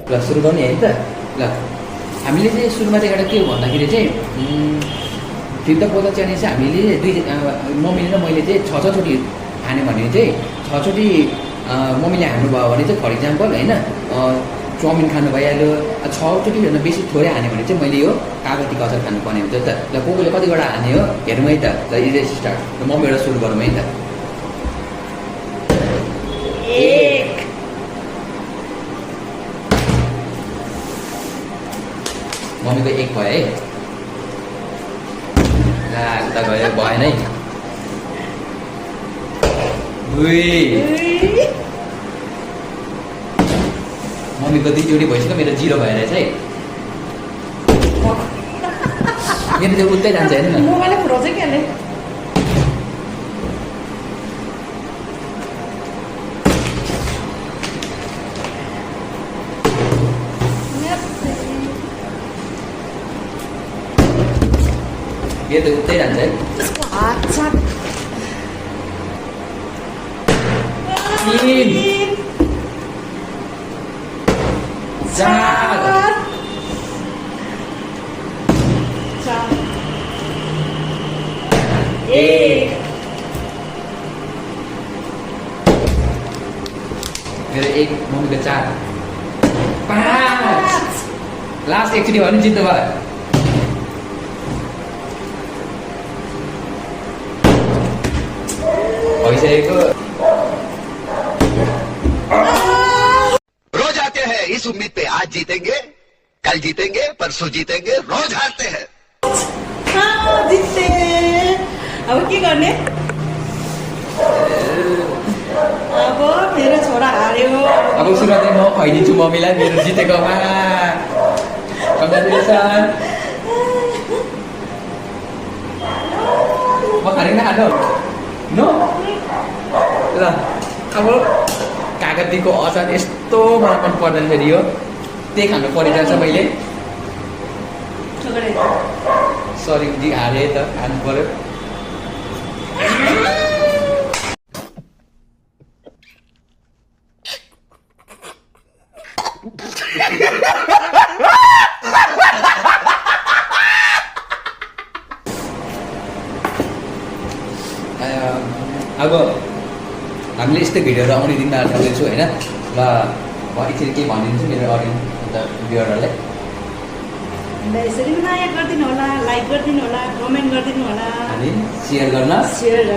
ल सुरु गर्ने है त ल हामीले चाहिँ सुरुमा चाहिँ एउटा के हो भन्दाखेरि चाहिँ फिफ्थ बोतल चाहिँ हामीले मम्मीले र मैले चाहिँ 6-6चोटि हान्यो भने चाहिँ 6चोटि मम्मीले हान्नुभयो भने चाहिँ फर इक्जाम्पल होइन चाउमिन खानु भइहाल्यो 6चोटिभन्दा बेसी थोरै हान्यो भने चाहिँ मैले यो कागतीको अचार खानुपर्ने हुन्छ त ल कोले कतिवटा हान्यो हेरौँ है त ल इज स्टार्ट र मम्मीबाट सुरु गरौँ है त मम्मीको 1 भयो है ला उता गयो भएन है 2 मम्मीको 2चोटि भइसक्यो मेरो 0 भएर चाहिँ मेरो त्यो उतै जान्छ हेर्नु न मोबाइल फुराउँछ के ले यो त उतै जान्छ है अच्छा 3 4 1 मेरो 1 मम्मीको 4 5 लास्ट एकचोटि भयो भने जित्नु भयो भइसकेको रोज आते हैं इस उम्मीद पे आज जीतेंगे कल जीतेंगे परसों जीतेंगे रोज हारते हैं जित्ते अब के गर्ने अब मेरो छोरा हार्यो अब सुरुवातै म खुवाइदिन्छु मम्मीलाई मेरो जितेकोमा कङ्ग्रेचुलेसन म खाने खानु नो ल अब कागतीको अचार यस्तो मलाई मन पर्दैन फेरि यो त्यही खानु परिजान्छ मैले सरी जी हारेँ त खानु पर्यो अब हामीले यस्तो भिडियोहरू आउने दिन थाल्दैछु होइन ल एकचोटि केही भनिदिन्छु मेरो अडियन्स अन्त भ्युअरहरूलाई यसरी माया गरिदिनु होला लाइक गरिदिनु होला कमेन्ट गरिदिनु होला अनि सेयर गर्न